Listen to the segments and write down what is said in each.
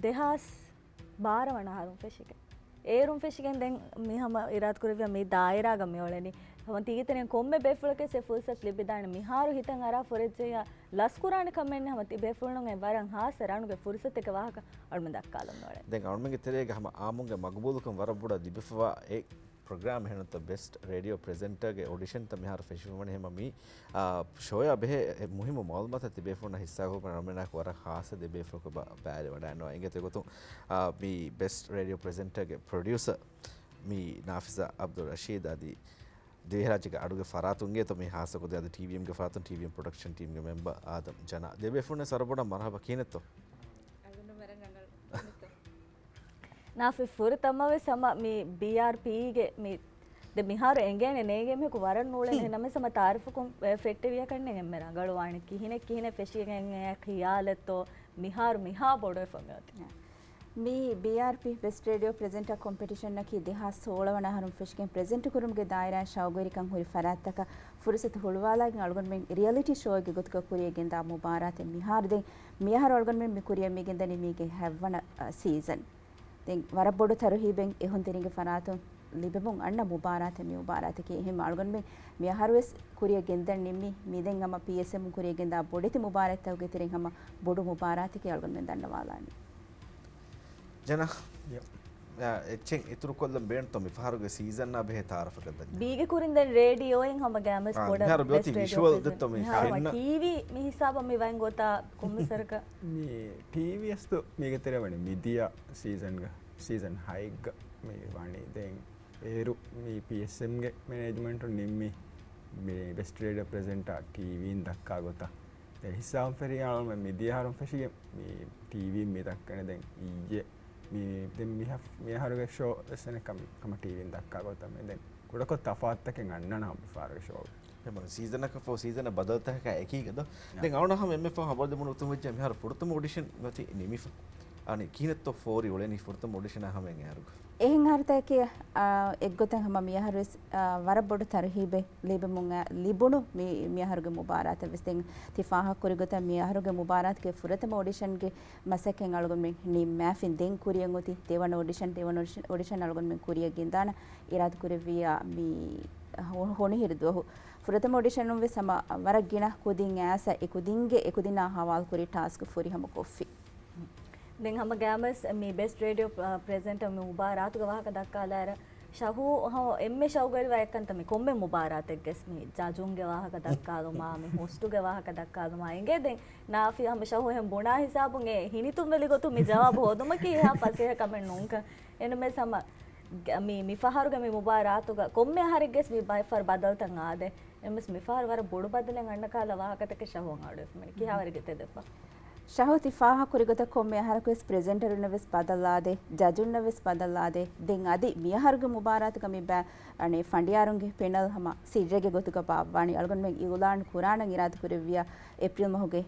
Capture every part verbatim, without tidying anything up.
ދެހާސް ބާރަ ވަނަ އަހަރުން ފެށިގެން. އޭރުން ފެށިގެން ދެން މި ހަމަ އިރާދަ ކުރެއްވިޔާ މި ދާއިރާގަ މި އުޅެނީ. ހަމަ ތީގެ ތެރެއިން ކޮންމެ ބޭފުޅަކަށް އެ ފުރުސަތު ލިބިދާނެ. މިހާރު ހިތަށް އަރާ ފުރެއްޖެޔާ ލަސްކުރާނެ ކަމެއް ނެތް. ހަމަ ތި ބޭފުޅުން އެ ވަރަށް ހާއްސަ ރަނުގެ ފުރުސަތެއްގެ ވާހަކަ އަޅުމެން ދައްކާލަން އުޅެނީ. ދެން އަޅުމެންގެ ތެރޭގަ ހަމަ އާއްމުންގެ މަގުބޫލުކަން ވަރަށް ބޮޑަށް ލިބިފަވާ އެ ޕްރޮގްރާމް އެހެންނަމަ ބެސްޓް ރޭޑިއޯ ޕްރެޒެންޓަރގެ އޮޑިޝަންތައް މިހާރު ފެށިފައިވަނީ. ހަމަ މި، އާ، ޝޯއާ ބެހޭ އެ މުހިއްމު މައުލޫމާތުތައް ތިބޭފުޅުންނަށް ހިއްސާކޮށްފަ އަޅުމެންނާއެކު ވަރަށް ހާއްސަ ދެ ބޭފުޅަކު ބަ-، ބައިވެރި ވަޑައިގަންނަވާ. އިނގޭތޯ ގޮތުން، އާ، މި ބެސްޓް ރޭޑިއޯ ޕްރެޒެންޓަރގެ ޕްރޮޑިއުސަރ މި ނާފިޒާ އަބްދުއް ރަޝީދު އަދި ދިވެހިރާއްޖޭގެ އަޑުގެ ފަރާތުން އިނގޭތޯ މި ހާއްސަ ކުދިން އަދި ޓީވީއެމްގެ ފަރާތުން ޓީވީއެމް ޕްރޮޑަކްޝަން ޓީމްގެ މެމްބަރ އާދަމް ޖަނާ. ދެ ބޭފުޅުންނަށް ވަރަށް ބޮޑަށް މަރުހަބާ ކިހިނެއްތޯ؟ ނާފިޒް، ފުރަތަމަވެސް ހަމަ މި ބީއާރްޕީގެ މި ދެ މިހާރު އެނގޭނެ ނޭނގޭ މީހަކު ވަރަށް ނޫޅެން. ނަމަވެސް ހަމަ ތާރީފުކޮށް ފެއްޓެވިޔާ ކަންނެ އެންމެ ރަނގަޅުވާނެ. ކިހިނެއް ކިހިނެއް ފެށިގެން އެ ޚިޔާލެއްތޯ މިހާރު މިހާ ބޮޑުވެފަ މިއޮތީ. މި ބީއާރްޕީ ބެސްޓް ރޭޑިއޯ ޕްރެޒެންޓަރ ކޮމްޕެޓިޝަނަކީ ދެހާސް ސޯޅަ ވަނަ އަހަރުން ފެށިގެން ޕްރެޒެންޓް ކުރުމުގެ ދާއިރާއިން ޝައުގުވެރިކަން ހުރި ފަރާތްތަކަށް ފުރުސަތު ހުޅުވާލާގެން އަޅުގަނޑުމެން ރިއަލިޓީ ޝޯއެއްގެ ގޮތުގަ ކުރިޔަށް ގެންދާ މުބާރާތެއް މިހާރު ދެން މިއަހަރު އަޅުގަނޑުމެން މި ކުރިޔަށް މި ގެންދަނީ މީގެ ހަތްވަނަ، އަ، ސީޒަން. ދެން ވަރަށް ބޮޑު ތަރުހީބެއް އެހުންތެރިންގެ ފަރާތުން ލިބެމުން އަންނަ މުބާރާތެއް މި މުބާރާތަކީ. އެހެން އަޅުގަނޑުމެން މިއަހަރުވެސް ކުރިޔަށް ގެންދަން ނިންމީ މި ދެން ހަމަ ޕީއެސްއެމް ކުރިޔަށް ގެންދާ ބޮޑެތި މުބާރާތްތަކުގެ ތެރެއިން ހަމަ ބޮޑު މުބާރާތަކީ އަޅުގަނޑުމެން ދަންނަވާލާނީ. ޖަނާ، އާ، އެއްޗެއް އިތުރުކޮށްލަން ބޭނުންތޯ މި ފަހަރުގެ ސީޒަންއާ ބެހޭ ތައާރަފަކަށް ދަންނަ؟ މީގެ ކުރިން ދެން ރޭޑިއޯއިން ހަމަ ގައިމުވެސް އާ، ބޮޑަށް މިހާރު ބެސްޓް މިއޮތީ ރޭޑިއޯ ވިޝުއަލް ޕްރެޒެންޓް ދެއްތޯ މި މިހާރު ފެންނަ؟ ޓީވީ މި ހިސާބަށް މި ވަން ގޮތާ ކޮންމެ ސަރަކަށް؟ މި ޓީވީއެސް ދޯ މީގެ ތެރޭ ވަނީ މިދިޔަ ސީޒަންގަ، ސީޒަން ހައެއްގަ މި ވަނީ. ދެން އޭރު މި ޕީއެސްއެމްގެ މެނޭޖްމަންޓުން ނިންމީ މި ބެސްޓް ރޭޑިއޯ ޕްރެޒެންޓާ ޓީވީން ދައްކާ ގޮތަށް. ދެން ހިސާބުން ފެށިގެން އަޅުގަނޑުމެން މިދިޔަ އަހަރުން ފެށިގެން މި ޓީވީން މި ދައްކަނީ. ދެން އިއްޔެ މި، ދެން މި ހަ-، މި އަހަރުގެ ޝޯ ވެސް އަނެއްކާ މި ހަމަ ޓީވީން ދައްކާ ގޮތަށް މި. ދެން ކުޑަކޮށް ތަފާތުތަކެއް އަންނަން ހަމަ މި ފަހަރުގެ ޝޯ. ހަމަ ސީޒަނަކަށް ފޯ ސީޒަނަށް ބަދަލުތަކަކާ އެކީގަ ދޯ؟ ދެން އަޅުގަނޑަށް ހަމަ އެންމެ ފަހުން ހަބަރު ދެމުން އުތުން ވެއްޖެ މިހާރު ފުރަތަމަ އޮޑިޝަން އޮތީ ނިމިފަ. އަނެއް ކިހިނެއްތޯ ފޯރި އުޅެނީ ފުރަތަމަ އޮޑިޝަނާ ހަމަ އެނގޭ އަހަރުގަ؟ އެހެން އަހަރުތަކެއް، އާ، އެއްގޮތަށް ހަމަ މިއަހަރުވެސް، އާ، ވަރަށް ބޮޑު ތަރުހީބެއް ލިބެމުން، އާ، ލިބުނު މި، މިއަހަރުގެ މުބާރާތަށްވެސް. ދެން ތި ފާހަގަކުރި ގޮތަށް މިއަހަރުގެ މުބާރާތުގެ ފުރަތަމަ އޮޑިޝަންގެ މަސައްކަތް އަޅުގަނޑުމެން ނިންމާފިން ދެން ކުރިޔަށް އޮތީ ދެވަނަ އޮޑިޝަން، ދެވަނަ އޮޑިޝަން، އޮޑިޝަން އަޅުގަނޑުމެން ކުރިޔަށް ގެންދާނަ އިރާދަކުރެއްވިއްޔާ މި ހޮ-، ހޮނިހިރު ދުވަހު. ފުރަތަމަ އޮޑިޝަނުން ވެސް ހަމަ ވަރަށް ގިނަ ކުދިން އައިސް އެ ކުދިންގެ، އެ ކުދިންނާ ހަވާލުކުރި ޓާސްކް ފުރިހަމަ ކޮށްފި. ދެން ހަމަ ގައިމުވެސް މި ބެސްޓް ރޭޑިއޯ، އަ، ޕްރެޒެންޓަރ މި މުބާރާތުގެ ވާހަކަ ދައްކާލާއިރަށް، ޝަހޫ ހަމަ އެންމެ ޝައުގުވެރިވާ އެއްކަންތައް މި ކޮންމެ މުބާރާތެއްގެސް މި ޖަޖުންގެ ވާހަކަ ދައްކާލުމާ، މި ހޮސްޓުގެ ވާހަކަ ދައްކާލުމާ އިނގޭ. ދެން ނާފި ހަމަ ޝަހޫ އެހެން ބުނާ ހިސާބުން އެ ހިނިތުންވެލި ގޮތުން މި ޖަވާބު ހޯދުމަކީ އެހާ ފަސޭހަ ކަމެއް ނޫންކަން. އެންމެސް ހަމަ ގ-، މި، މި ފަހަރުގެ މި މުބާރާތުގަ ކޮންމެ އަހަރެއްގެސް މި ބައެއްފަހަރު ބަދަލުތައް އާދޭ. އެންމެސް މިފަހަރު ވަރަށް ބޮޑު ބަދަލެއް އަންނަ ކަހަލަ ވާހަކަތަކެއް ޝަހޫ އަޑުއެފުމެން. ކިހާވަރެއްގެ ތެދެއްބާ؟ ޝަހޫ ތި ފާހަގަކުރި ގޮތަށް ކޮންމެ އަހަރަކުވެސް ޕްރެޒެންޓަރުންނަށް ވެސް ބަދަލާދޭ، ޖަޖުންނަށް ވެސް ބަދަލާދޭ. ދެން އަދި މިއަހަރުގެ މުބާރާތުގަ މި ބަ-، އަނެއް ފަނޑިޔާރުންގެ ޕެނަލް ހަމަ ސިއްރެއްގެ ގޮތުގަ ބާއްވާނީ. އަޅުގަނޑުމެން އިއުލާން ކުރާނަން އިރާދަކުރެއްވިއްޔާ އޭޕްރީލް މަހުގެ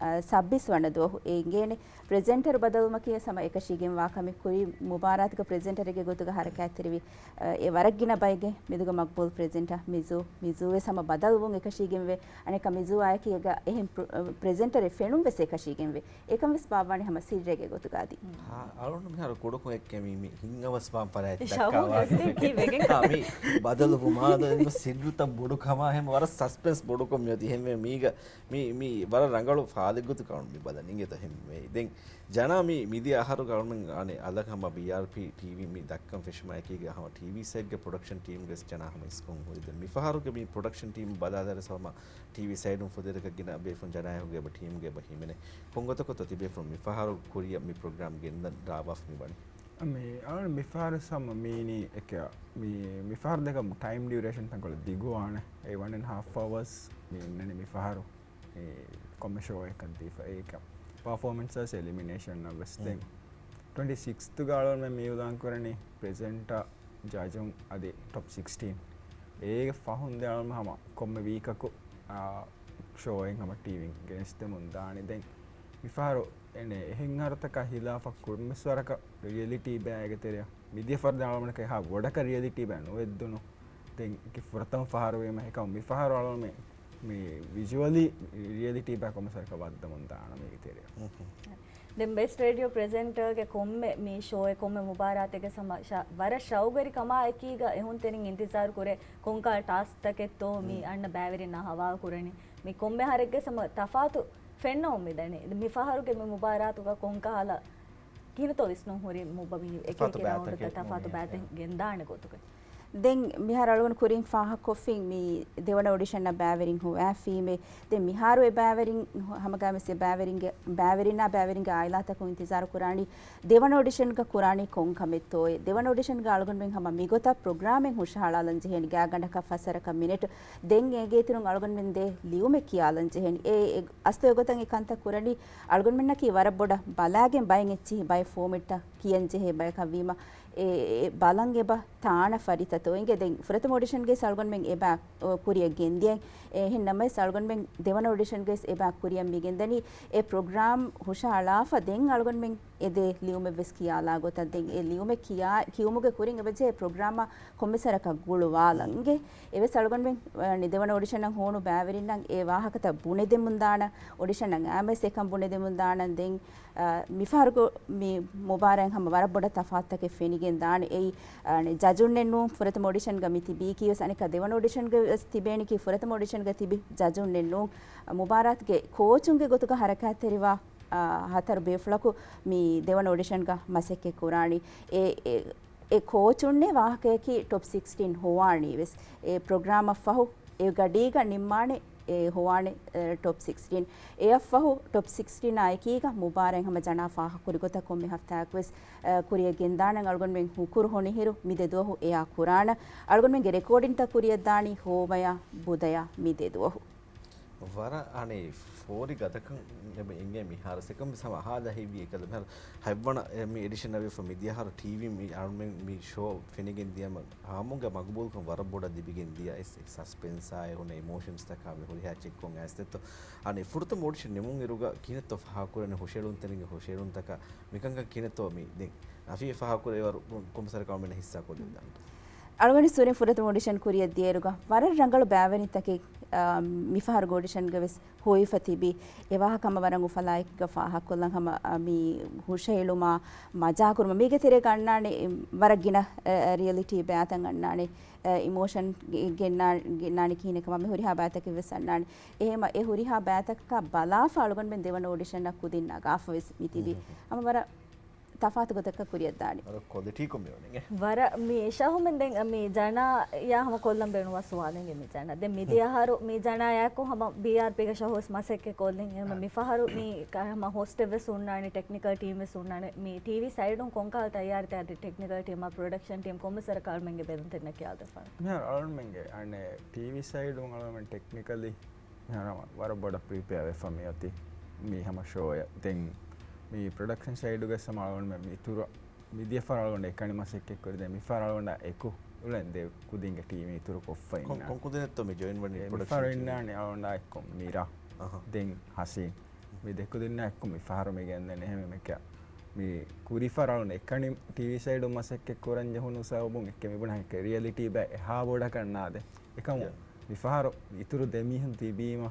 އަ، ސައްބީސް ވަނަ ދުވަހު އެ އިނގޭނެ. ޕްރެޒެންޓަރު ބަދަލުވުމަކީ ވެސް ހަމަ އެކަށީގެންވާ ކަމެއް. ކުރީ މުބާރާތުގަ ޕްރެޒެންޓަރެއްގެ ގޮތުގަ ހަރަކާތްތެރިވި، އަ، އެ ވަރަށް ގިނަ ބައެއްގެ މެދުގަ މަގްބޫލް ޕްރެޒެންޓަރ މިޒޫ، މިޒޫ ވެސް ހަމަ ބަދަލުވުން އެކަށީގެންވޭ. އަނެއްކާ މިޒޫ އާއެކީގަ އެހެން ޕްރެ-، ޕްރެޒެންޓަރެއް ފެނުން ވެސް އެކަށީގެންވޭ. އެކަން ވެސް ބާއްވާނީ ހަމަ ސިއްރެއްގެ ގޮތުގަ އަދި. ހާ، އަޅުގަނޑު މިހާރު ކުޑަކޮށް އެއްކެ މީ، މި ހިތްހަމަސް ބާން ފަރާތް ދައްކާ ވާހަކަ. ހާ، މި ބަދަލު ވުމާ ދޯ ސިއްރުތައް ބޮޑު ކަމާ ހެމަ ވަރަށް ސަސްޕެންސް ބޮޑުކޮށް މިއޮތީ. ހެމެ މީގަ މި، މި ވަރަށް ރަނގަޅު ފާލެއްގޮތު ކަމުން މި ބަލަން އިނގޭތޯ ހެން މެ. ދެން ޖަނާ މި މިދިޔަ އަހަރުގަ އަޅުމެން އަނެއް އަލަށް ހަމަ ބީއާރްޕީ ޓީވީ މި ދައްކަން ފެށުމާއެކީގަ ހަމަ ޓީވީ ސައިޑްގެ ޕްރޮޑަކްޝަން ޓީމްގެ ޖަނާ ހަމަ އިސްކޮށް ހުރި. ދެން މިފަހަރުގެ މި ޕްރޮޑަކްޝަން ޓީމް ބަލާލާއިރު ހަމަ ޓީވީ ސައިޑުން ފުދޭވަރަކަށް ގިނަ ބޭފުޅުން ޖަނާއެކުގަ އެބަ ޓީމްގެ އެބަ ހިމެނޭ. ކޮންގޮތަކަށްތޯ ތިބޭފުޅުން މިފަހަރު ކުރިއަށް މި ޕްރޮގްރާމް ގެންދަން ރާވާފަ މި ވަނީ؟ މި އަޅުގަނޑު މިފަހަރު ހަމަ މީނީ އެކެއް މި، މިފަހަރު ދެކެ ޓައިމް ޑިއުރޭޝަން ތަންކޮޅެއް ދިގުވާނެ. އެ ވަން އެންޑް ހާފް އަވަރސް މި އިންނަނީ މިފަހަރު. އެ ކޮންމެ ޝޯއެއްކަން ދީފަ އޭކަ ޕަރފޯމަންސް އަސް އެލިމިނޭޝަން އަށް ވެސް. ދެން ޓްވެންޓީ ސިކްސްތުގަ އަޅުގަނޑުމެން މި އިއުލާން ކުރަނީ ޕްރެޒެންޓާ، ޖަޖުން އަދި ޓޮޕް ސިކްސްޓީން. އޭގެ ފަހުން ދެން އަޅުގަނޑުމެން ހަމަ ކޮންމެ ވީކަކު، އާ، ޝޯއެއް ހަމަ ޓީވީން ގެނެސްދެމުން ދާނީ. ދެން މިފަހަރު އެނެ އެހެން އަހަރުތަކާ ހިލާފަށް ކުރިންވެސް ވަރަކަށް ރިއަލިޓީ ބައެއްގެ ތެރެއަށް މިދިޔަ ފަހަރު ދެން އަޅުގަނޑަކަށް އެހާ ބޮޑަކަށް ރިއަލިޓީ ބައެއް ނުވެއްދުނު. ދެން އެކި ފުރަތަމަ ފަހަރު ވީމަ އެކަމު މިފަހަރު އަޅުގަނޑުމެން މި ވިޖުއަލީ ރިއަލިޓީ ބައެއް ކޮންމެސް ވަރަކަށް ވައްދަމުން ދާނަމޭ ތެރެއަށް. ދެން ބެސްޓް ރޭޑިއޯ ޕްރެޒެންޓަރގެ ކޮންމެ މި ޝޯއެއް ކޮންމެ މުބާރާތެއްގެ ސަމަ ޝަ-، ވަރަށް ޝައުގުވެރިކަމާ އެކީގަ އެހުންތެރިން އިންތިޒާރު ކުރޭ ކޮންކަހަލަ ޓާސްކްތަކެއްތޯ މި އަންނަ ބައިވެރިންނާ ހަވާލު ކުރަނީ. މި ކޮންމެ އަހަރެއްގެ ސަމަ ތަފާތު ފެންނަވަން މިދަނީ. މި ފަހަރުގެ މި މުބާރާތުގަ ކޮންކަހަލަ ކިހިނެއްތޯ ވިސްނުން ހުރީ މުބަ މި އެކި އެކި ރައުންޑުތައް ތަފާތު ބައިތެއް ގެންދާނެ ގޮތުގައި. ދެން މިހާރު އަޅުގަނޑު ކުރިން ފާހަގަކޮށްފިން މި ދެވަނަ އޮޑިޝަނަށް ބައިވެރިން ހޮވާފީމޭ. ދެން މިހާރު އެ ބައިވެރިން ހަމަގައިމެސް އެ ބައިވެރިންގެ، ބައިވެރިންނާ ބައިވެރިންގެ އާއިލާތަކުން އިންތިޒާރު ކުރާނީ ދެވަނަ އޮޑިޝަންގަ ކުރާނީ ކޮން ކަމެއްތޯއޭ؟ ދެވަނަ އޮޑިޝަންގަ އަޅުގަނޑުމެން ހަމަ މިގޮތަށް ޕްރޮގްރާމެއް ހުށަހަޅާލަން ޖެހޭނީ ގާތްގަނޑަކަށް ފަސްވަރަކަށް މިނެޓު. ދެން އޭގެއިތުރުން އަޅުގަނޑުމެން ދޭ ލިޔުމެއް ކިޔާލަން ޖެހޭނީ. އެ، އެ އަސްލު އެގޮތަށް އެ ކަންތައް ކުރަނީ އަޅުގަނޑުމެންނަކީ ވަރަށް ބޮޑަށް ބަލާގެން ބައެއް އެއްޗިހި ބައެއް ފޯމެޓްތައް ކިޔަން ޖެހޭ ބަޔަކަށްވީމަ، އެ، އެ ބަލަން އެބަ ތާނަ ފަރިތަތޯ އިނގޭ. ދެން ފުރަތަމަ އޮޑިޝަންގައި އަޅުގަނޑުމެން އެބަ، އޮ، ކުރިއަށް ގެންދިޔައި. އެހެން ނަމަވެސް އަޅުގަނޑުމެން ދެވަނަ އޮޑިޝަންގައި އެބަ ކުރިއަށް މި ގެންދަނީ އެ ޕްރޮގްރާމް ހުށަހަޅާފަ ދެން އަޅުގަނޑުމެން އެ ދޭ ލިޔުމެއްވެސް ކިޔާލާ ގޮތަށް. ދެން އެ ލިޔުމެއް ކިޔާ، ކިޔުމުގެ ކުރިން އެބަޖެހޭ ޕްރޮގްރާމާ ކޮންމެސް ވަރަކަށް ގުޅުވާލަން އިނގޭ. އެވެސް އަޅުގަނޑުމެން، އަ، ދެވަނަ އޮޑިޝަނަށް ހޫނު ބައިވެރިންނަށް އެ ވާހަކަތައް ބުނެދެމުންދާނަން، އޮޑިޝަނަށް އައިމަސް އެކަން ބުނެދެމުންދާނަން. ދެން އަ، މިފަހަރު މި މުބާރާތް ހަމަ ވަރަށް ބޮޑަށް ތަފާތުތަކެއް ފެނިގެން ދާނެ. އެއީ، އަ، ޖަޖުންނެއް ނޫން، ފުރަތަމަ އޮޑިޝަންގަ މި ތިބީކީ ވެސް އަނެއްކާ ދެވަނަ އޮޑިޝަންގަ ވެސް ތިބޭނީކީ ފުރަތަމަ އޮޑިޝަންގަ ތިބި ޖަޖުންނެއް ނޫން. މުބާރާތުގެ ކޯޗުންގެ ގޮތުގަ ހަރަކާތްތެރިވާ، އަ، ހަތަރު ބޭފުޅަކު މި ދެވަނަ އޮޑިޝަންގަ މަސައްކަތް ކުރާނީ. އެ، އެ، އެ ކޯޗުންނޭ ވާހަކަޔަކީ ޓޮޕް ސިކްސްޓީން ހޮވާނީ ވެސް. އެ ޕްރޮގްރާމަށް ފަހު އެ ގަޑީގަ ނިންމާނެ އެ ހޮވާނެ، އެ، ޓޮޕް ސިކްސްޓީން. އެއަށްފަހު ޓޮޕް ސިކްސްޓީނާ އެކީގަ މުބާރާތް ހަމަ ޖަނާ ފާހަގަކުރި ގޮތަށް ކޮންމެ ހަފްތާއަކުވެސް، އެ، ކުރިއަށް ގެންދާނަން. އަޅުގަނޑުމެން ހުކުރު ހޮނިހިރު މި ދެ ދުވަހު އެއާ ކުރާނަން. އަޅުގަނޑުމެންގެ ރެކޯޑިންތައް ކުރިއަށްދާނީ ހޯވަޔާ ބުދަޔާ މި ދެ ދުވަހު. ވަރަށް އަނެއް ފޯރި ގަދަކަން އެބަ އިނގޭ މިހާރު. ސެކަން ވެސް ހަމަ އަހާލާ ހިތްވީ އެކަލަ މިހާރު ހަތްވަނަ އެ މި އެޑިޝަން އަވިފަ މިދިޔަ އަހަރު ޓީވީ މި އަޅުމެން މި ޝޯ ފެނިގެން ދިޔަމަ ހަމުގެ މަގުބޫލުކަން ވަރަށް ބޮޑަށް ލިބިގެން ދިޔަ އެ ސަސްޕެންސާ އެ ހުންނަ އިމޯޝަންސްތަކާ މި ހުރިހާ ޗެކްކޮށް އައިސްދެއްތޯ. އަނެއް ފުރަތަމަ އޮޑިޝަން ނިމުން އިރުގަ ކިހިނެއްތޯ ފާހަގަކުރަނީ ހުށައެޅުންތެރިންގެ ހުށައެޅުންތަކާ މިކަންކަން ކިހިނެއްތޯ މި ދެން އަފީ ފާހަގަކުރޭ ވަރު ކޮންމެސް ވަރަކަށް އަޅުމެންނަށް ހިއްސާ ކޮށްލިންދާނެ. އަޅުގަނޑު ސުރިން ފުރަތަމަ އޮޑިޝަން ކުރިއަށް ދިޔައިރުގަ ވަރަށް ރަނގަޅު ބައިވެރިންތަކެއް، އާ، މިފަހަރުގެ އޮޑިޝަންގަ ވެސް ހޮވިފަ ތިބި. އެ ވާހަކަ ހަމަ ވަރަށް އުފަލާއެކީގަ ފާހަގަކޮށްލަން ހަމަ، އާ، މި ހުށައެޅުމާ، މަޖާކުރުމާ، މީގެ ތެރޭގަ އަންނާނެ، އެ، ވަރަށް ގިނަ، އެ، ރިއަލިޓީ ބައިތައް އަންނާނެ، އެ، އިމޯޝަން ގެ-، ގެންނާ-، ގެންނާނެ ކިހިނެއް ކަމަށް މި ހުރިހާ ބައިތަކެއް ވެސް އަންނާނެ. އެހެމަ އެ ހުރިހާ ބައިތަކަކާ ބަލާފަ އަޅުގަނޑުމެން ދެވަނަ އޮޑިޝަނަށް ކުދިން ނަގާފަ ވެސް މި ތިބީ. ހަމަ ވަރަށް ތަފާތު ގޮތަކަށް ކުރިއަށްދާނެ. ވަރަށް ކޮލިޓީކޮށް މިވަނީ. ވަރަށް މި ޝަހުމެން ދެން މި ޖަނާޔާ ހަމަ ކޮށްލަން ބޭނުންވާ ސުވާލެއް މި ޖަނާ. ދެން މިދިޔަ އަހަރު މި ޖަނާޔާއެކު ހަމަ ބީއާރްޕީގެ ޝަހު ވެސް މަސައްކަތް ކޮށްލިން. އެހެމަ މިފަހަރު މި ކަ-، ހަމަ ހޯސްޓެއް ވެސް ހުންނާނެ، ޓެކްނިކަލް ޓީމް ވެސް ހުންނާނެ. މި ޓީވީ ސައިޑުން ކޮންކަހަލަ ތައްޔާރިތައް އަދި ޓެކްނިކަލް ޓީމާ ޕްރޮޑަކްޝަން ޓީމް ކޮންމެސް ވަރަކަށް އަޅުމެންގެ ބެލުންތެރިންނަށް ކިޔާދެއްވާނެ. މިހާރު އަޅުމެންގެ އަނެއް ޓީވީ ސައިޑުން އަޅުމެން ޓެކްނިކަލީ މިހާރު ހަމަ ވަރަށް ބޮޑަށް ޕްރިޕެއާ ވެފަ މިއޮތީ މި ހަމަ ޝޯއަށް. ދެން މި ޕްރޮޑަކްޝަން ސައިޑުގަ ހަމަ އަޅުގަނޑުމެން މި އިތުރަށް މިދިޔަ ފަހަރު އަޅުގަނޑު އެކަނި މަސައްކަތް ކުރި. ދެން މި ފަހަރު އަޅުގަނޑާ އެކު އުޅެން ދެ ކުދިންގެ ޓީމް އިތުރު ކޮށްފަ ކޮން-، އިންނާނެ. ކޮން ކުދިންނެއްތޯ މި ޖޮއިން ވަނީ އެ، މި ޕްރޮޑަކްޝަން ފަހަރު ޓީމް؟ އިންނާނެ އަޅުގަނޑާ އެއްކޮށް މިރާ. އަހަ. ދެން ހަސީން. މި ދެ ކުދިންނާ އެއްކޮށް މި ފަހަރު މި ގެންދަނީ. އެހެން މި ކިޔާ މި ކުރި ފަހަރު އަޅުގަނޑު އެކަނި ޓީވީ ސައިޑުން މަސައްކަތް ކުރަން ޖެހުނު ސަބަބުން އެއްކެ މި ބުނާ ރިއަލިޓީ ބައި އެހާ ބޮޑަކަށް ނާދެ. އެކަމު ޔާ. މި ފަހަރު އިތުރު ދެ މީހުން ތިބީމަ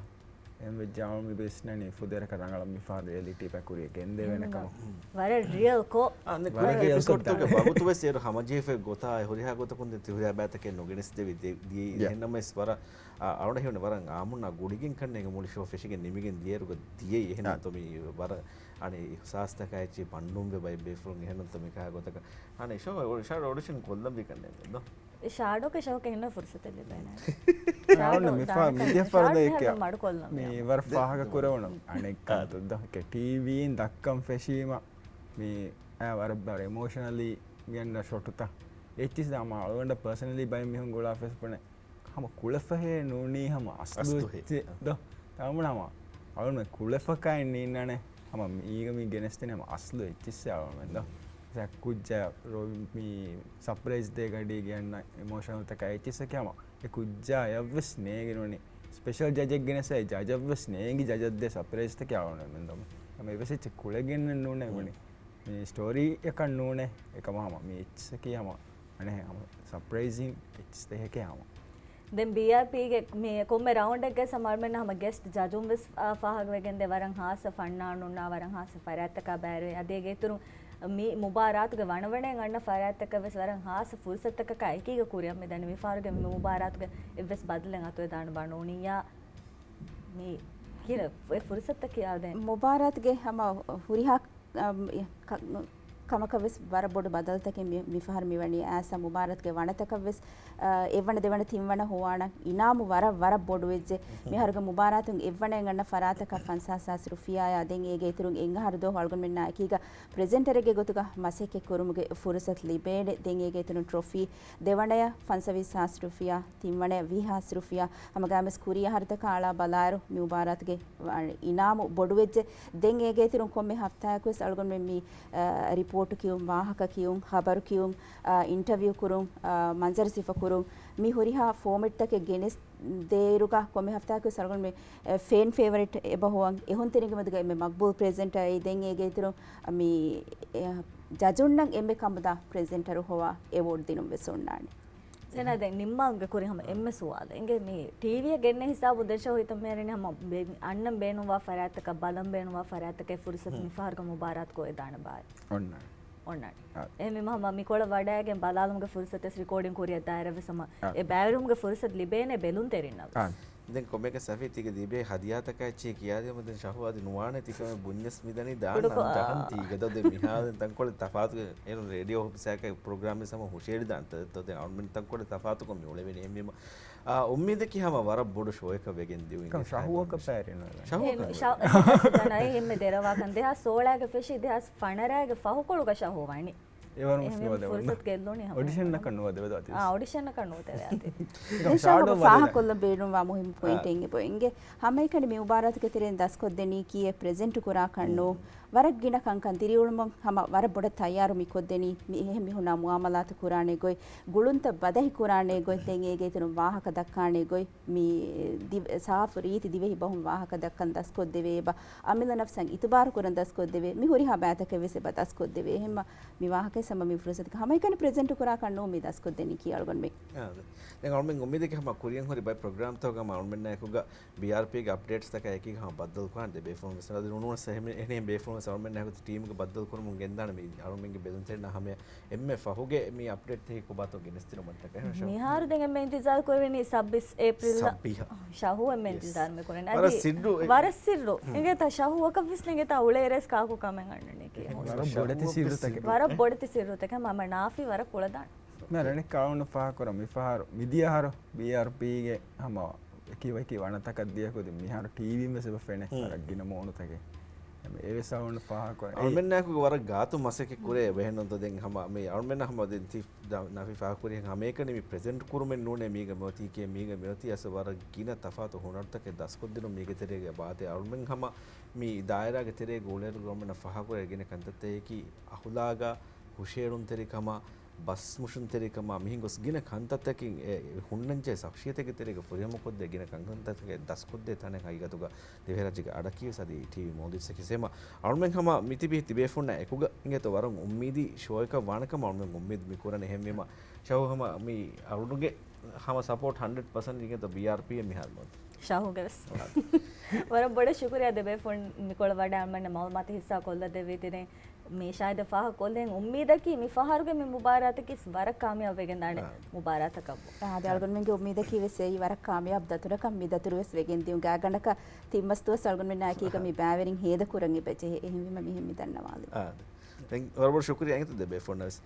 އެހެން ވެއްޖާމަ މި ވިސްނަނީ ފުދޭވަރަކަށް ރަނގަޅަށް މި ފަހަރު ރިއަލިޓީ ބައި ކުރިއަށް ގެންދެވޭނެ ކަމަށް. ވަރަށް ރިއަލް ކޯ. އާ، އަންނަ ކުރީގެ އެޕިސޯޑްތަކުގެ ވަގުތު ވެސް އޭރު ހަމަޖެހިފައި ގޮތާ އެ ހުރިހާ ގޮތަކުން ދެން ތި ހުރިހާ ބައިތަކެއް ނުގެނެސްދެވި ދިޔައީ. ޔާ. އެހެންނަމަވެސް ވަރަށް، އާ، އަޅުގަނޑަށް ހީވަނީ ވަރަށް އާއްމުންނާ ގުޅިގެން ކަންނޭނގެ މުޅި ޝޯ ފެށިގެން ނިމިގެން ދިޔައިރުގަ ދިޔައީ. އެހެން އާ. ތޯ މި ވަރަށް އަނެއް އިހުސާސްތަކާ އެއްޗެއް ބަންޑުންވެ ބައެއް ބޭފުޅުން އެހެންނުންތޯ މިކަހަލަ ގޮތަކަށް. އަނެއް ޝޯ، ޝާޑޯ އޮޑިޝަން ކޮށްލަންވީ ކަންނޭނގެ ދޯ. އެ ޝާޑޯގެ ޝޯގެ ހެންނަ ފުރުސަތެއް ލިބޭނެ. އަނެއް މިފަ-، މިދިޔަ ފަހަރު ދެއްކިޔާ މި ވަރަށް ފާހަގަ ކުރެވުނު އަނެއް ކަންތައް ދޯ. ޓީވީއިން ދައްކަން ފެށީމަ މި އާ ވަރަށް ބާރަށް އިމޯޝަނަލީ މި އަންނަ ޝޮޓުތައް. އެއްޗިސް ހަމަ އަޅުގަނޑަށް ޕާސަނަލީ ބައެއް މީހުން ގުޅާފަ ވެސް ބުނެ ހަމަ ކުޅެފަހޭ ނޫނީ ހަމަ އަސްލު އަސްލު ހޭ. އެއްޗެއް ދޯ. ތާ ބުނާ ހަމަ އަޅުގަނޑު ކުޅެފަކައި ނީންނާނެ. ހަމަ މީގަ މި ގެނެސްދެނީ ހަމަ އަސްލު އެއްޗިސް އަޅުގަނޑު ދޯ. ކުއްޖާ ރޯ-، މި ސަޕްރައިޒް ދޭ ގަޑީގެ އަންނަ އިމޯޝަނަލް ތަކާ އެއްޗިސް ހަމަ އެ ކުއްޖާ އެއަށްވެސް ނޭނގެނުނީ. ސްޕެޝަލް ޖަޖެއް ގެނެސް އެ ޖަޖަށްވެސް ނޭނގި ޖަޖަށް ދޭ ސަޕްރައިޒްތަކެއް އަޅުގަނޑު ދޯ. ހަމަ އެއްވެސް އެއްޗެއް ކުޅެގެން ނޫނޭ ބުނީ. މި ސްޓޯރީއަކަށް ނޫނޭ. އެކަމަ ހަމަ މި އެއްޗިސްއަކީ ހަމަ އަނެއް ހަމަ ސަޕްރައިޒިން އެއްޗިސް ދޭހެކޭ ހަމަ. ދެން ބީއާރްޕީގެ މި ކޮންމެ ރައުންޑެއްގެ ސަމާލުމެންނަށް ހަމަ ގެސްޓް ޖަޖުން ވެސް، އާ، ފާހަގަވެގެންދޭ ވަރަށް ހާއްސަ ފަންނާނުންނާ ވަރަށް ހާއްސަ ފަރާތްތަކާ ބައިވެރި. އަދި އޭގެ އިތުރުން މި މުބާރާތުގެ ވަނަވަނައިން އަންނަ ފަރާތްތަކަށް ވެސް ވަރަށް ހާއްސަ ފުރުސަތަކަކާ އެކީގަ ކުރިއަށް މި ދަނީ. މިފަހަރުގެ މި މުބާރާތުގެ އެއްވެސް ބަދަލެއް އަތުވެދާނެ ބާ ނޫނިއްޔާ. މި ކިހިނެއް އެ ފުރުސަތަކީ އާދެ؟ މުބާރާތުގެ ހަމަ ހުރިހާ، އަމް، ކަ-، ކަމަކަށް ވެސް ވަރަށް ބޮޑު ބަދަލުތަކެއް މި-، މިފަހަރު މިވަނީ. އާސާ މުބާރާތުގެ ވަނަތަކަށް ވެސް، އަ، އެއްވަނަ ދެވަނަ ތިންވަނަ ހޮވާނަން އިނާމު ވަރަށް، ވަރަށް ބޮޑުވެއްޖެ. މިހާރުގެ މުބާރާތުން އެއްވަނައިން އަންނަ ފަރާތަކަށް ފަންސާސް ހާސް ރުފިޔާއާ، ދެން އޭގެ އިތުރުން އެއްއަހަރު ދުވަހު އަޅުގަނޑުމެންނާ އެކީގަ ޕްރެޒެންޓަރެއްގެ ގޮތުގަ މަސައްކަތް ކުރުމުގެ ފުރުސަތު ލިބޭނެ. ދެން އޭގެ އިތުރުން ޓްރޮފީ ދެވަނަޔަށް ފަންސަވީސް ހާސް ރުފިޔާ، ތިންވަނަޔަށް ވިހި ހާސް ރުފިޔާ. ހަމަގައިމުވެސް ކުރީ އަހަރުތަކާ އަޅާ ބަލާއިރު މި މުބާރާތުގެ އިނާމު ބޮޑުވެއްޖެ. ދެން އޭގެ އިތުރުން ކޮންމެ ހަފްތާއަކުވެސް އަޅުގަނޑުމެން މި، އަ، ރިޕޯޓު ކިޔުން، ވާހަކަ ކިޔުން، ޚަބަރު ކިޔުން، އަ، އިންޓަވިއު ކުރުން، އަ، މަންޒަރު ސިފަ ކުރުން، މި ހުރިހާ ފޯމެޓްތަކެއް ގެނެސް ދޭއިރުގަ ކޮންމެ ހަފްތާއަކުވެސް އަޅުގަނޑުމެން މި، އެ، ފޭން ފޭވަރިޓް އެބަ ހޮވަން. އެހުންތެރިންގެ މެދުގަ އެންމެ މަގްބޫލް ޕްރެޒެންޓަރ އެއީ. ދެން އޭގެ އިތުރުން މި، އެ، ޖަޖުންނަށް އެންމެ ކަނބުދާ ޕްރެޒެންޓަރު ހޮވާ އެވޯޑް ދިނުން ވެސް އޮންނާނެ. ސެނާ، ދެން ނިންމާލުމުގެ ކުރިން ހަމަ އެންމެ ސުވާލެއް އިނގޭ، މި ޓީވީއަށް ގެންނެ ހިސާބު ދެން ޝަހު ހިތަށް މިހެރެނީ ހަމަ ބެ-، އަންނަން ބޭނުންވާ ފަރާތްތަކަށް، ބަލަން ބޭނުންވާ ފަރާތްތަކަށް ފުރުސަތު މިފަހަރުގެ މުބާރާތު ކޮށްދާނެ ބާ؟ އޮންނާނެ. އޮންނާނެ. އާ. އެހެންވީމަ ހަމަ މިކޮޅަށް ވަޑައިގެން ބަލާލުމުގެ ފުރުސަތެއް ރިކޯޑިން ކުރިއަށް ދާއިރަށް ވެސް ހަމަ އާ. އެ ބައިވެރިވުމުގެ ފުރުސަތު ލިބޭނެ ބެލުންތެރިންނަށް ވެސް. އާ. ދެން ކޮމެކަ ސަފީ ތީގެ ދިބޭ ހަދިޔާތަކާ އެއްޗެހި ކިޔާދިޔަމު ދެން ޝަހު އަދި ނުވާނެ ތިކަމެއް ބުންޏަސް މިދަނީ ދާން ކުޑަކޮށް، އަން ދަހަން އާ. ތީގަ ދޯ ދެ މިހާރު ދެން ތަންކޮޅެއް ތަފާތުގެ އޭރު ރޭޑިއޯ އޮފިސަކަށް ޕްރޮގްރާމެއް ސަމަ ހުށައެޅިދާން ތަ-، ތަ-، ދެން އަޅުމެން ތަންކޮޅެއް ތަފާތުކޮށް މި އުޅެވެނީ އެހެންވީމަ، އާ، އުއްމީދަކީ ހަމަ ވަރަށް ބޮޑު ޝޯއަކަށް ވެގެން ދިޔުން އިނގޭ ޝަހުއަކަށް ހައި ބަން. ޕައިރިނު ޝަ-، ޝަ-، ޝަހު އެހެން ދެހާސް ފަނަރަ އެހެންމެ ދެރަވާކަން ދެހާސް ސޯޅައިގެ ފެށި ދެހާސް ފަނަރައިގެ ފަހުކޮޅުގަ ޝަހު ވަނީ. އެވަރު އެހެން މުސްލިމު ދެވަން. ފުރުސަތު ގެއްލުނީ ހަމަ. އޮޑިޝަންއަކަށް ނުވަދެވޭ ދޯ އަތި. އާ، އޮޑިޝަންއަކަށް ނުވަދެވޭ އަތި. ދެން ޝަހު ފާހަގަކޮށްލަން ބޭނުންވާ މުހިންމު ޕޮއިންޓެއް އާ. އެބަ އިނގޭ. ހަމައެކަނި މި މުބާރާތުގެ ތެރެއިން ދަސްކޮށްދެނީކީ އެ ޕްރެޒެންޓު ކުރާކަށް ނޫން. ވަރަށް ގިނަ ކަންކަން ދިރިއުޅުމުން ހަމަ ވަރަށް ބޮޑަށް ތައްޔާރު މި ކޮށްދެނީ. މި އެހެން މީހުންނާ މުއާމަލާތު ކުރާނެ ގޮތް، ގުޅުންތައް ބަދަހި ކުރާނެ ގޮތް، ދެން އޭގެ އިތުރުން ވާހަކަ ދައްކާނެ ގޮތް، މި ދިވެ-، ސާފު ރީތި ދިވެހި ބަހުން ވާހަކަ ދައްކަން ދަސްކޮށްދެވޭ އެބަ، އަމިއްލަ ނަފްސަށް އިތުބާރު ކުރަން ދަސްކޮށްދެވޭ، މި ހުރިހާ ބައިތަކެއް ވެސް އެބަ ދަސްކޮށްދެވޭ. އެހެންމަ މި ވާހަކައެއް ސަމަ މި ފުރުސަތުގަ ހަމައެކަނި ޕްރެޒެންޓު ކުރާކަށް ނޫން މި ދަސްކޮށްދެނީކީ އަޅުގަނޑުމެން. އާ، ދެން އަޅުމެން އުއްމީދަކީ ހަމަ ކުރިއަށް ހުރި ބައެއް ޕްރޮގްރާމްތަކުގަ ހަމަ އަޅުމެންނާ އެކުގަ ބީއާރްޕީގެ އަޕްޑޭޓްސްތަކާ އެކީގަ ހަމަ ބައްދަލުކުރާނެ ދެ ބޭފުޅުން ވެސް. އަދި ނޫނުވެސް އެހެން، އެހެނިހެން ބޭފުޅުން ވެސް އަޅުމެންނާ އެކު ޓީމުގަ ބައްދަލުކުރަމުން ގެންދާނެ މި އަޅުމެންގެ ބެލުންތެރިންނާ ހަމަ އެންމެ ފަހުގެ މި އަޕްޑޭޓްތަކެއް ކޮބާތޯ ގެނެސްދިނުމަށްޓަކައި. މިހާރު ދެން އެންމެ އިންތިޒާރު ކުރެވެނީ ސައްބީސް އޭޕްރިލް. ސައްބީހަ. ޝަހު އެންމެ ޔެސް. އިންތިޒާރު މި ކުރަނީ. ވަރަށް އަދި ސިއްރު އެ-، ވަރަށް ސިއްރު. ހުން. އިނގޭތާ ޝަހުއަކަށް ވެސް ނޭނގޭތާ އުޅޭ އިރޭސް ކާކު ކަމެއް އަންނަނީކީ. ވަރަށް ބޮޑެތި ސިއްރުތަކެއް. ވަރަށް ބޮޑެތި ސިއްރުތަކެއް ހަމަ ނާފީ ވަރަށް ކުޅަދާނެ. މި ރަނި ކާވުނު ފާހަކުރަ މިފަހަރު މިދިޔަހަރު ބީއާރްޕީގެ ހަމަ އެކި ވަކި ވަނަތަކަށް ދިޔަކުދިން މިހާރު ޓީވީން ވެސް އެބަ ފެނޭ ހުން. ވަރަށް ގިނަ މޫނުތަކެއް. އެ ވެސް އަޅުގަނޑު ފާހަކުރަން. އަޅުމެންނާއެކު ވަރަށް ގާތު މަސައްކަތް ކުރޭ އެބަހެންނުންތޯ ދެން ހަމަ މި އަޅުމެންނަށް ހަމަ ދެން ތި ދ-، ނަފީ ފާހަކުރި ހަމައެކަނި މި ޕްރެޒެންޓް ކުރުމެއް ނޫނޭ މީގަ މިއޮތީކޭ މީގަ މިއޮތީ އަސް ވަރަށް ގިނަ ތަފާތު ހުނަރުތަކެއް ދަސްކޮށްދިނުން މީގެ ތެރޭގަ ބާތެ އަޅުމެން ހަމަ މި ދާއިރާގެ ތެރޭގަ އުޅޭއިރު އަޅުމެންނަށް ފާހަކުރެވޭ ގިނަ ކަންތައްތަކަކީ އަޚުލާގާ ހުށައެޅުންތެރިކަމާ، ބަސްމުށުންތެރިކަމާ މިހެން ގޮސް ގިނަ ކަންތައްތަކެއް އެ ހުންނަންޖެހޭ ޝަޚްޞިއްޔަތެއްގެ ތެރޭގަ ފުރިހަމަކޮށްދޭ ގިނަ ކަންކަންތަކެއް ދަސްކޮށްދޭ ތަނެއް ހަގީގަތުގަ ދިވެހިރާއްޖޭގެ އަޑަކީވެސް އަދި ޓީވީ މޯލްޑިވްސްއަކީ. އެހެންވީމަ އަޅުމެން ހަމަ މިތިބީ ތިބޭފުންނާ އެކުގަ އިނގޭތޯ ވަރަށް އުއްމީދީ ޝޯއަކަށް ވާނެ ކަމަށް އަޅުމެން އުއްމީދު މި ކުރަނީ. އެހެންވީމަ ޝަހު ހަމަ މި އަޅުގެ ހަމަ ސަޕޯޓް ހަންޑްރެޑް ޕަސެންޓް އިނގޭތޯ ބީއާރްޕީއަށް މިހާރު މޮދު. ޝަހުގެ ވެސް. ވަރަށް ބޮޑަށް ޝުކުރިއްޔާ ދެބޭފުން މިކޮޅަށް ވަޑައި އަޅުމެންނަށް މައުލޫމާތު ހިއްސާ ކޮށްލަދެއްވީތީ. ދެން މި ޝާހިދަށް ފާހަގަކޮށްލި އުއްމީދަކީ މި ފަހަރުގެ މި މުބާރާތަކީ ވަރަށް ކާމިޔާބު ވެގެންދާނެ އާ. މުބާރާތަކަށް. އާ، އަދި އަޅުގަނޑުމެންގެ އުއްމީދަކީ ވެސް އެއީ ވަރަށް ކާމިޔާބު ދަތުރަކަށް މި ދަތުރު ވެސް ވެގެން ދިޔުން. ގާތްގަނޑަކަށް ތިން މަސް ދުވަސް އަޅުގަނޑުމެންނާ އެކީގަ މި ބައިވެރިން ހޭދަކުރަން އެބަޖެހޭ. އެހެންވީމަ މިހެން މި ދަންނަވާލީ. އާ. ދެން ވަރަށް ބޮޑަށް ޝުކުރިއްޔާ އިނގޭތޯ ދެބޭފުންނަށް ވެސް.